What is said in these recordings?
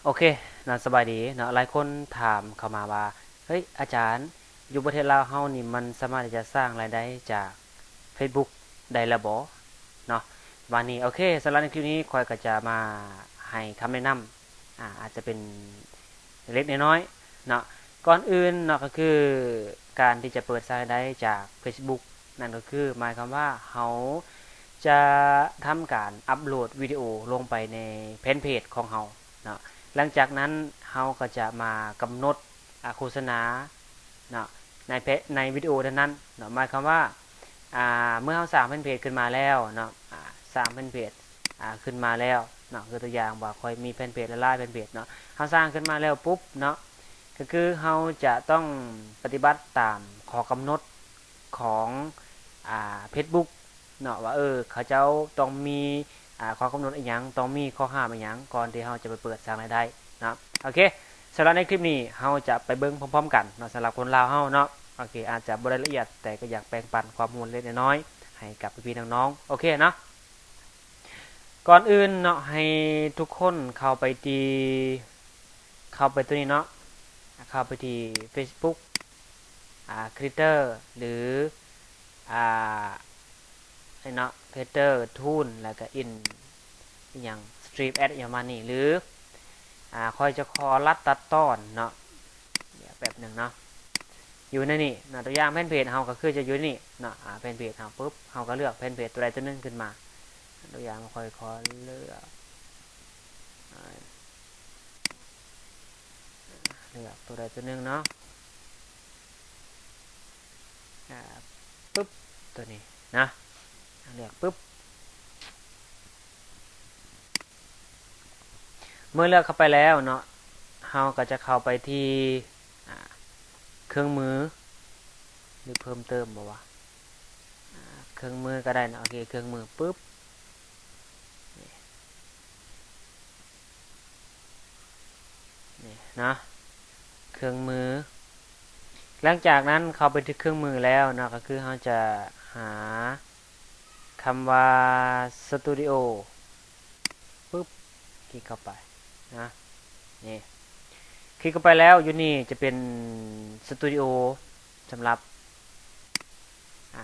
ອເຄເນາະ ສະບາຍດີເນາະ. ຫຼາຍຄົນຖາມເຂົ້າມາວ່າ ເຮີ້ຍ ອາຈານ ຢູ່ປະເທດລາວເຮົານີ້ ມັນສາມາດທີ່ຈະສ້າງລາຍໄດ້ຈາກເຟສບຸກໄດ້ແລ້ວບໍ່ເນາະ ປະມານນີ້. ໂອເຄ ສຳລັບໃນຄລິບນີ້ ຂ້ອຍກໍຈະມາໃຫ້ຄຳແນະນຳ ອາ ອາດຈະເປັນເລັກໆນ້ອຍໆເນາະ. ກ່ອນອື່ນເນາະ ກໍຄືການທີ່ຈະເປີດສ້າງລາຍໄດ້ຈາກເຟສບຸກ ນັ້ນກໍຄືໝາຍຄວາມວ່າເຮົາຈະທຳການອັບໂຫຼດວິດີໂອລົງໄປໃນແຟນເພຈຂອງເຮົາເນາະ. ຫຼັງຈາກນັ້ນເຮົາກໍຈະມາກຳນົດ ອາ ໂຄສະນາເນາະ ໃນເພ ໃນວິດີໂອນັ້ນໆເນາະ. ໝາຍຄວາມວ່າ ອາ ເມື່ອເຮົາສ້າງແຟນເພຈຂຶ້ນມາແລ້ວເນາະ ອາ ສ້າງແຟນເພຈ ອາ ຂຶ້ນມາແລ້ວເນາະ ຄືຕົວຢ່າງວ່າຂ້ອຍມີແຟນເພຈຫຼາຍໆແຟນເພຈເນາະ ເຮົາສ້າງຂຶ້ນມາແລ້ວປຸບເນາະ ກໍຄືເຮົາຈະຕ້ອງປະຕິບັດຕາມຂໍ້ກຳນົດຂອງ ອາ ເຟສບຸກເນາະ ວ່າ ເອີ ເຂົາເຈົ້າຕ້ອງມີ ອາ ຂໍ້ກຳນົດອີ່ຫຍັງ ຕ້ອງມີຂໍ້ຫ້າມອີ່ຫຍັງ ກ່ອນທີ່ເຮົາຈະໄປເປີດສ້າງລາຍໄດ້ເນາະ. ໂອເຄ ສຳລັບໃນຄລິບນີ້ ເຮົາຈະໄປເບິ່ງພ້ອມໆກັນເນາະ ສຳລັບຄົນລາວເຮົາເນາະ. ໂອເຄ ອາດຈະບໍ່ໄດ້ລະອຽດ ແຕ່ກໍຢາກແບ່ງປັນຄວາມຮູ້ເລັກໆນ້ອຍໆໃຫ້ກັບພີ່ໆນ້ອງໆ ໂອເຄເນາະ. ກ່ອນອື່ນເນາະ ໃຫ້ທຸກຄົນເຂົ້າໄປທີ່ ເຂົ້າໄປຕົວນີ້ເນາະ ເຂົ້າໄປທີ່ເຟສບຸກ ອາ ຄຣີເອເຕີ ຫຼື ອາ ນີ້ເນາະ ຄຣີເອເຕີທູນ ແລ້ວກໍອິນ ອີ່ຫຍັງ ສະຕຣີມແອັດ ຫຍັງປະມານນີ້ ຫຼື ອາ ຂ້ອຍຈະຂໍລັດຕັດຕອນເນາະ ດຽວແປັບໜຶ່ງເນາະ ຢູ່ໃນນີ້ເນາະ ຕົວຢ່າງແຟນເພຈເຮົາກໍຄືຈະຢູ່ໃນນີ້ເນາະ ອາ ແຟນເພຈເຮົາປຶບ ເຮົາກໍເລືອກແຟນເພຈຕົວໃດຕົວໜຶ່ງຂຶ້ນມາ ຕົວຢ່າງຂ້ອຍຂໍເລືອກ ອາ ເລືອກຕົວໃດຕົວໜຶ່ງເນາະ ອາ ປຶບ ຕົວນີ້ນະ ເລືອກປຶບ ເມື່ອເລືອກເຂົ້າໄປແລ້ວເນາະ ເຮົາກໍຈະເຂົ້າໄປທີ່ ອາ ເຄື່ອງມື ຫຼືເພີ່ມເຕີມບໍ່ວະ ອາ ເຄື່ອງມືກໍໄດ້ເນາະ ໂອເຄ ເຄື່ອງມືປຶບ ນີ້ ນີ້ເນາະ ເຄື່ອງມື. ຫຼັງຈາກນັ້ນເຂົ້າໄປທີ່ເຄື່ອງມືແລ້ວເນາະ ກໍຄືເຮົາຈະຫາຄຳວ່າ ສະຕູດິໂອ ປຶບ ຄລິກເຂົ້າໄປນະ ນີ້ ຄລິກເຂົ້າໄປແລ້ວ ຢູ່ນີ້ຈະເປັນສະຕູດິໂອສຳລັບ ອາ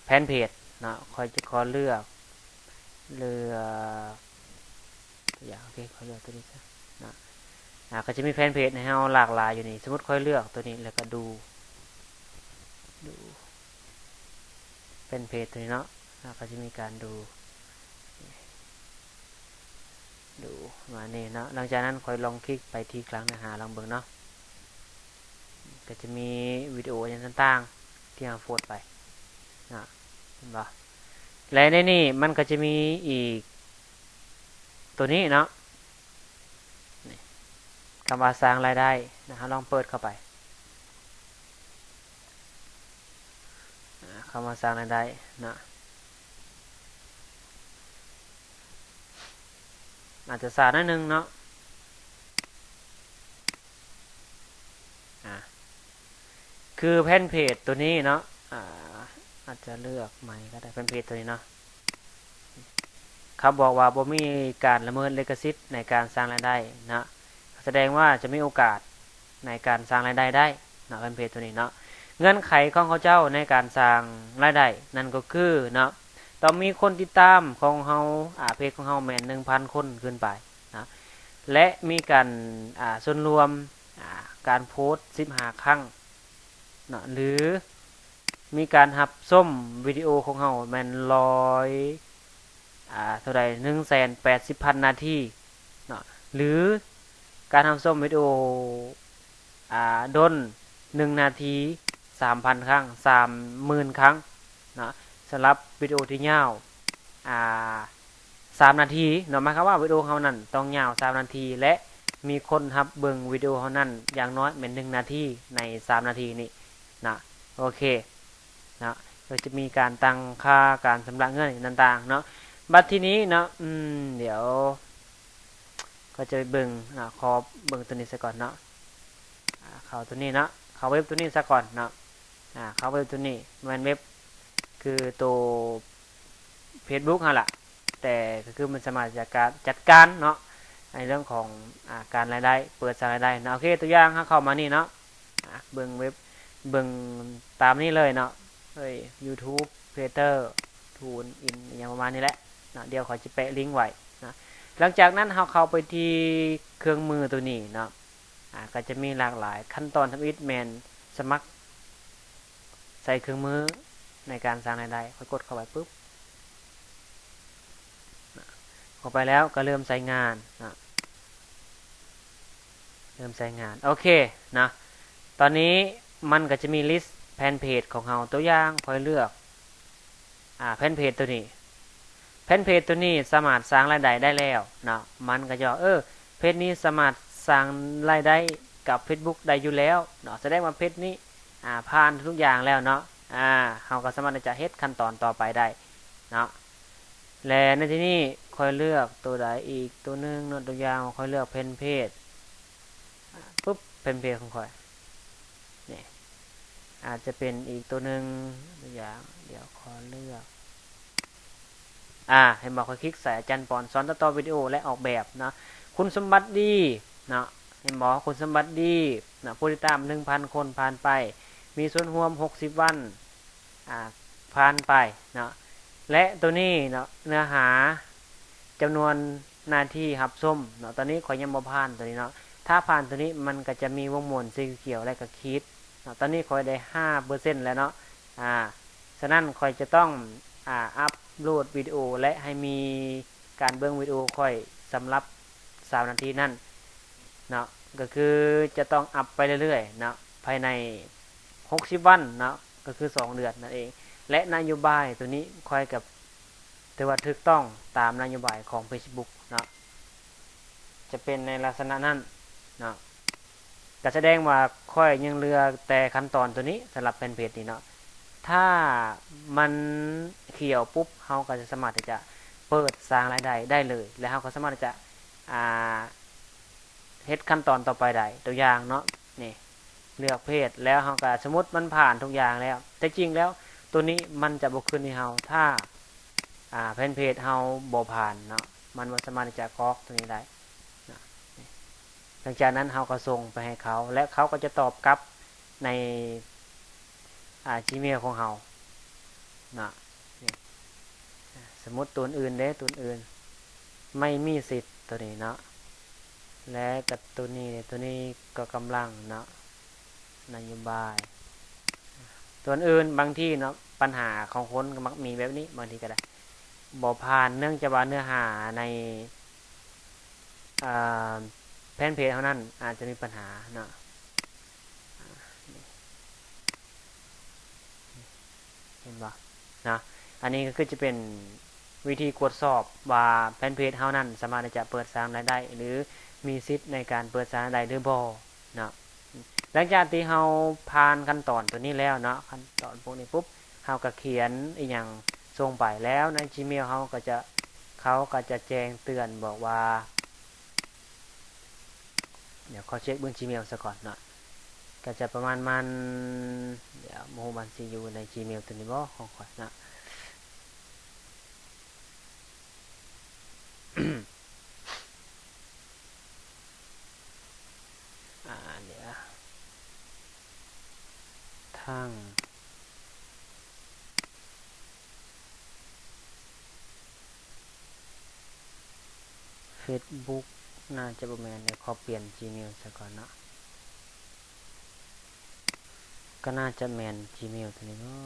ແຟນເພຈເນາະ ຂ້ອຍຈະຂໍເລືອກ ເລືອກ ຕົວຢ່າງ ໂອເຄ ຂ້ອຍເລືອກຕົວນີ້ຊະເນາະ ອາ ກໍຈະມີແຟນເພຈໃຫ້ເຮົາຫຼາກຫຼາຍຢູ່ນີ້ ສົມມຸດຂ້ອຍເລືອກຕົວນີ້ ແລ້ວກໍດູ ດູ ແຟນເພຈຕົວນີ້ເນາະ ອາ ກໍຈະມີການດູ ດູປະມານນີ້ເນາະ. ຫຼັງຈາກນັ້ນຂ້ອຍລອງຄລິກໄປທີ່ກາງເນື້ອຫາລອງເບິ່ງເນາະ ກໍຈະມີວິດີໂອຫຍັງຕ່າງໆທີ່ເຮົາໂພສໄປເນາະ ເຫັນບໍ່? ແລະໃນນີ້ມັນກໍຈະມີອີກຕົວນີ້ເນາະ ນີ້ ຄຳວ່າສ້າງລາຍໄດ້ນະ ເຮົາລອງເປີດເຂົ້າໄປ ອາ ຄຳວ່າສ້າງລາຍໄດ້ເນາະ ອາດຈະຊ້າໜ້ອຍໜຶ່ງເນາະ ອາ ຄືແຟນເພຈຕົວນີ້ເນາະ ອາ ອາດຈະເລືອກໃໝ່ກໍໄດ້ ແຟນເພຈຕົວນີ້ເນາະ ເຂົາບອກວ່າບໍ່ມີການລະເມີດລິຂະສິດໃນການສ້າງລາຍໄດ້ເນາະ ສະແດງວ່າຈະມີໂອກາດໃນການສ້າງລາຍໄດ້ໄດ້ເນາະ ແຟນເພຈຕົວນີ້ເນາະ. ເງື່ອນໄຂຂອງເຂົາເຈົ້າໃນການສ້າງລາຍໄດ້ນັ້ນກໍຄືເນາະ ຕ້ອງມີຄົນຕິດຕາມຂອງເຮົາ ອາ ເພຈຂອງເຮົາແມ່ນໜຶ່ງພັນຄົນຂຶ້ນໄປເນາະ ແລະ ມີການ ອາ ສ່ວນລວມ ອາ ການໂພສສິບຫ້າຄັ້ງເນາະ ຫຼື ມີການຮັບຊົມວິດີໂອຂອງເຮົາແມ່ນຮ້ອຍ ອາ ເທົ່າໃດ ໜຶ່ງແສນແປດສິບພັນນາທີເນາະ ຫຼື ການຮັບຊົມວິດີໂອ ອາ ດົນໜຶ່ງນາທີສາມພັນຄັ້ງ ສາມໝື່ນຄັ້ງເນາະ. ສຳລັບວິດີໂອທີ່ຍາວ ອາ ສາມນາທີເນາະ ໝາຍຄວາມວ່າວິດີໂອເຮົານັ້ນຕ້ອງຍາວສາມນາທີ ແລະ ມີຄົນຮັບເບິ່ງວິດີໂອເຮົານັ້ນຢ່າງນ້ອຍແມ່ນໜຶ່ງນາທີໃນສາມນາທີນີ້ນະ. ໂອເຄເນາະ ກໍຈະມີການຕັ້ງຄ່າ ການຊຳລະເງິນຕ່າງໆເນາະ. ບັດທີນີ້ເນາະ ອືມ ດຽວ ກໍຈະໄປເບິ່ງເນາະ ຂໍເບິ່ງຕົວນີ້ຊະກ່ອນເນາະ ອາ ເຂົ້າຕົວນີ້ເນາະ ເຂົ້າເວັບຕົວນີ້ຊະກ່ອນເນາະ ອາ ເຂົ້າເວັບຕົວນີ້ ແມ່ນເວັບ ຄືໂຕເຟສບຸກຫັ້ນລະ ແຕ່ກໍຄືມັນສາມາດຈັດການ ຈັດການເນາະ ໃນເລື່ອງຂອງ ອາ ການລາຍໄດ້ ເປີດສ້າງລາຍໄດ້ເນາະ. ໂອເຄ ຕົວຢ່າງເຮົາເຂົ້າມານີ້ເນາະ ອາ ເບິ່ງເວັບ ເບິ່ງຕາມນີ້ເລີຍເນາະ ເອີຍ YouTube Creator Tool in ອີ່ຫຍັງປະມານນີ້ແຫຼະເນາະ. ດຽວຂ້ອຍຈະແປະລິ້ງໄວ້ເນາະ. ຫຼັງຈາກນັ້ນເຮົາເຂົ້າໄປທີ່ເຄື່ອງມືຕົວນີ້ເນາະ ອາ ກໍຈະມີຫຼາກຫຼາຍຂັ້ນຕອນ. ທຳອິດແມ່ນສະໝັກໃຊ້ເຄື່ອງມືໃນການສ້າງລາຍໄດ້. ຂ້ອຍກົດເຂົ້າໄປປຶບ ເຂົ້າໄປແລ້ວກໍເລີ່ມໃຊ້ງານເນາະ ເລີ່ມໃຊ້ງານ. ໂອເຄເນາະ ຕອນນີ້ມັນກໍຈະມີລິດແຟນເພຈຂອງເຮົາ. ຕົວຢ່າງຂ້ອຍເລືອກ ອາ ແຟນເພຈຕົວນີ້ ແຟນເພຈຕົວນີ້ສາມາດສ້າງລາຍໄດ້ໄດ້ແລ້ວເນາະ. ມັນກໍຈະວ່າ ເອີ ເພຈນີ້ສາມາດສ້າງລາຍໄດ້ກັບ Facebook ໄດ້ຢູ່ແລ້ວເນາະ ສະແດງວ່າເພຈນີ້ ອາ ຜ່ານທຸກຢ່າງແລ້ວເນາະ. ອາ ເຮົາກໍສາມາດທີ່ຈະເຮັດຂັ້ນຕອນຕໍ່ໄປໄດ້ເນາະ. ແລະ ໃນທີ່ນີ້ຂ້ອຍເລືອກຕົວໃດອີກຕົວໜຶ່ງເນາະ ຕົວຢ່າງຂ້ອຍເລືອກແຟນເພຈ ອາ ປຶບ ແຟນເພຈຂອງຂ້ອຍນີ້ ອາດຈະເປັນອີກຕົວໜຶ່ງ ຕົວຢ່າງ ດຽວຂໍເລືອກ ອາ ເຫັນບໍ່ ຂ້ອຍຄລິກໃສ່ອາຈານປອນ ສອນຕັດຕໍ່ວິດີໂອ ແລະ ອອກແບບເນາະ. ຄຸນສົມບັດດີເນາະ ເຫັນບໍ່ ຄຸນສົມບັດດີເນາະ ຜູ້ຕິດຕາມໜຶ່ງພັນຄົນຜ່ານໄປ ມີສ່ວນຮ່ວມຫົກສິບວັນ ອາ ຜ່ານໄປເນາະ. ແລະ ຕົວນີ້ເນາະ ເນື້ອຫາ ຈຳນວນໜ້າທີ່ຮັບຊົມເນາະ ຕອນນີ້ຂ້ອຍຍັງບໍ່ຜ່ານຕົວນີ້ເນາະ. ຖ້າຜ່ານຕົວນີ້ມັນກໍຈະມີວົງໝູນສີຂຽວ ແລະ ກະຂີດເນາະ. ຕອນນີ້ຂ້ອຍໄດ້ຫ້າເປີເຊັນແລ້ວເນາະ ອາ ສະນັ້ນຂ້ອຍຈະຕ້ອງ ອາ ອັບໂຫຼດວິດີໂອ ແລະ ໃຫ້ມີການເບິ່ງວິດີໂອຂ້ອຍສຳລັບຊາວນາທີນັ້ນເນາະ ກໍຄືຈະຕ້ອງອັບໄປເລື້ອຍໆເນາະ ພາຍໃນຫົກສິບວັນເນາະ ກໍຄືສອງເດືອນນັ້ນເອງ. ແລະ ນະໂຍບາຍຕົວນີ້ຂ້ອຍກໍຖືວ່າຖືກຕ້ອງຕາມນະໂຍບາຍຂອງ Facebook ເນາະ ຈະເປັນໃນລັກສະນະນັ້ນເນາະ. ກໍສະແດງວ່າຂ້ອຍຍັງເຫຼືອແຕ່ຂັ້ນຕອນຕົວນີ້ ສຳລັບແຟນເພຈນີ້ເນາະ. ຖ້າມັນຂຽວປຸບ ເຮົາກໍຈະສາມາດທີ່ຈະເປີດສ້າງລາຍໄດ້ໄດ້ເລີຍ ແລະ ເຮົາກໍສາມາດທີ່ຈະ ອາ ເຮັດຂັ້ນຕອນຕໍ່ໄປໄດ້. ຕົວຢ່າງເນາະ ນີ້ ເລືອກເພຈແລ້ວ ເຮົາກໍ ສົມມຸດມັນຜ່ານທຸກຢ່າງແລ້ວ ແຕ່ຈິງແລ້ວຕົວນີ້ມັນຈະບໍ່ຂຶ້ນໃຫ້ເຮົາ ຖ້າ ອາ ແຟນເພຈເຮົາບໍ່ຜ່ານເນາະ ມັນບໍ່ສາມາດທີ່ຈະກອກຕົວນີ້ໄດ້ເນາະ. ຫຼັງຈາກນັ້ນເຮົາກໍສົ່ງໄປໃຫ້ເຂົາ ແລະ ເຂົາກໍຈະຕອບກັບໃນ ອາ Gmail ຂອງເຮົາເນາະ. ນີ້ ສົມມຸດຕົວອື່ນເດ້ ຕົວອື່ນ ໄມ່ມີສິດຕົວນີ້ເນາະ ແລະ ກໍຕົວນີ້ເດ້ ຕົວນີ້ກໍກຳລັງເນາະ ນະໂຍບາຍ ຕົວອື່ນ ບາງທີເນາະ ບັນຫາຂອງຄົນກໍມັກມີແບບນີ້ ບາງທີກໍໄດ້ບໍ່ຜ່ານ ເນື່ອງຈາກວ່າເນື້ອຫາໃນ ອາ ແຟນເພຈເຮົານັ້ນອາດຈະມີບັນຫາເນາະ. ເຫັນບໍ່ເນາະ ອັນນີ້ກໍຄືຈະເປັນວິທີກວດສອບວ່າແຟນເພຈເຮົານັ້ນສາມາດທີ່ຈະເປີດສ້າງລາຍໄດ້ ຫຼື ມີສິດໃນການເປີດສ້າງລາຍໄດ້ຫຼືບໍ່ເນາະ. ຫຼັງຈາກທີ່ເຮົາຜ່ານຂັ້ນຕອນຕົວນີ້ແລ້ວເນາະ ຂັ້ນຕອນພວກນີ້ປຸບ ເຮົາກໍຂຽນອີ່ຫຍັງສົ່ງໄປແລ້ວ ໃນ Gmail ເຮົາກໍຈະ ເຂົາກໍຈະແຈ້ງເຕືອນບອກວ່າ ດຽວຂໍເຊັກເບິ່ງ Gmail ຊະກ່ອນເນາະ ກໍຈະປະມານມັນ ດຽວບໍ່ຮູ້ມັນຊິຢູ່ໃນ Gmail ຕົວນີ້ບໍ່ ຂອງຂ້ອຍເນາະ. ອາ ດຽວ ທາງ Facebook ໜ້າຈະບໍ່ແມ່ນ ດຽວຂໍປ່ຽນ Gmail ຊະກ່ອນເນາະ ກໍໜ້າຈະແມ່ນ Gmail ຕົວນີ້ບໍ່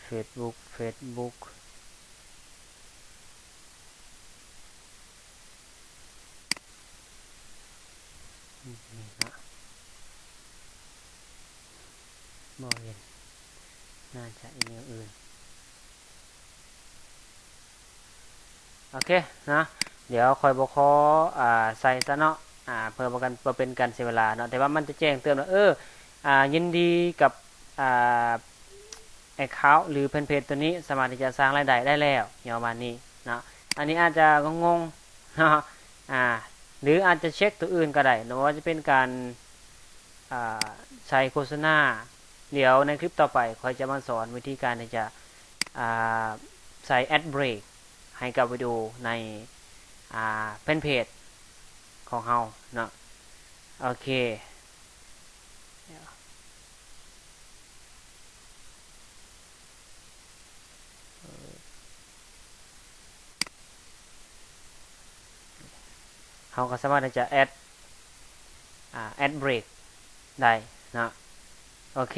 Facebook Facebook ນີ້ເນາະ ບໍ່ເຫັນ ໜ້າຈະອີເມວອື່ນ. ໂອເຄເນາະ ດຽວຂ້ອຍບໍ່ຂໍ ອາ ໃສ່ຊະເນາະ ອາ ເພື່ອບໍ່ກັນ ບໍ່ເປັນການເສຍເວລາເນາະ ແຕ່ວ່າມັນຈະແຈ້ງເຕືອນວ່າ ເອີ ອາ ຍິນດີກັບ ອາ account ຫຼື fanpage ຕົວນີ້ ສາມາດທີ່ຈະສ້າງລາຍໄດ້ໄດ້ແລ້ວ ຫຍັງປະມານນີ້ເນາະ. ອັນນີ້ອາດຈະງົງໆເນາະ ອາ ຫຼື ອາດຈະເຊັກຕົວອື່ນກໍໄດ້ເນາະ ບໍ່ວ່າຈະເປັນການ ອາ ໃສ່ໂຄສະນາ. ດຽວໃນຄລິບຕໍ່ໄປ ຂ້ອຍຈະມາສອນວິທີການທີ່ຈະ ອາ ໃສ່ ad break ໃຫ້ກັບວິດີໂອໃນ ອ່າ ແຟນເພຈຂອງເຮົາເນາະ. ໂອເຄ ເຮົາກໍສາມາດທີ່ຈະ add ອ່າ ad break ໄດ້ເນາະ. ໂອເຄ.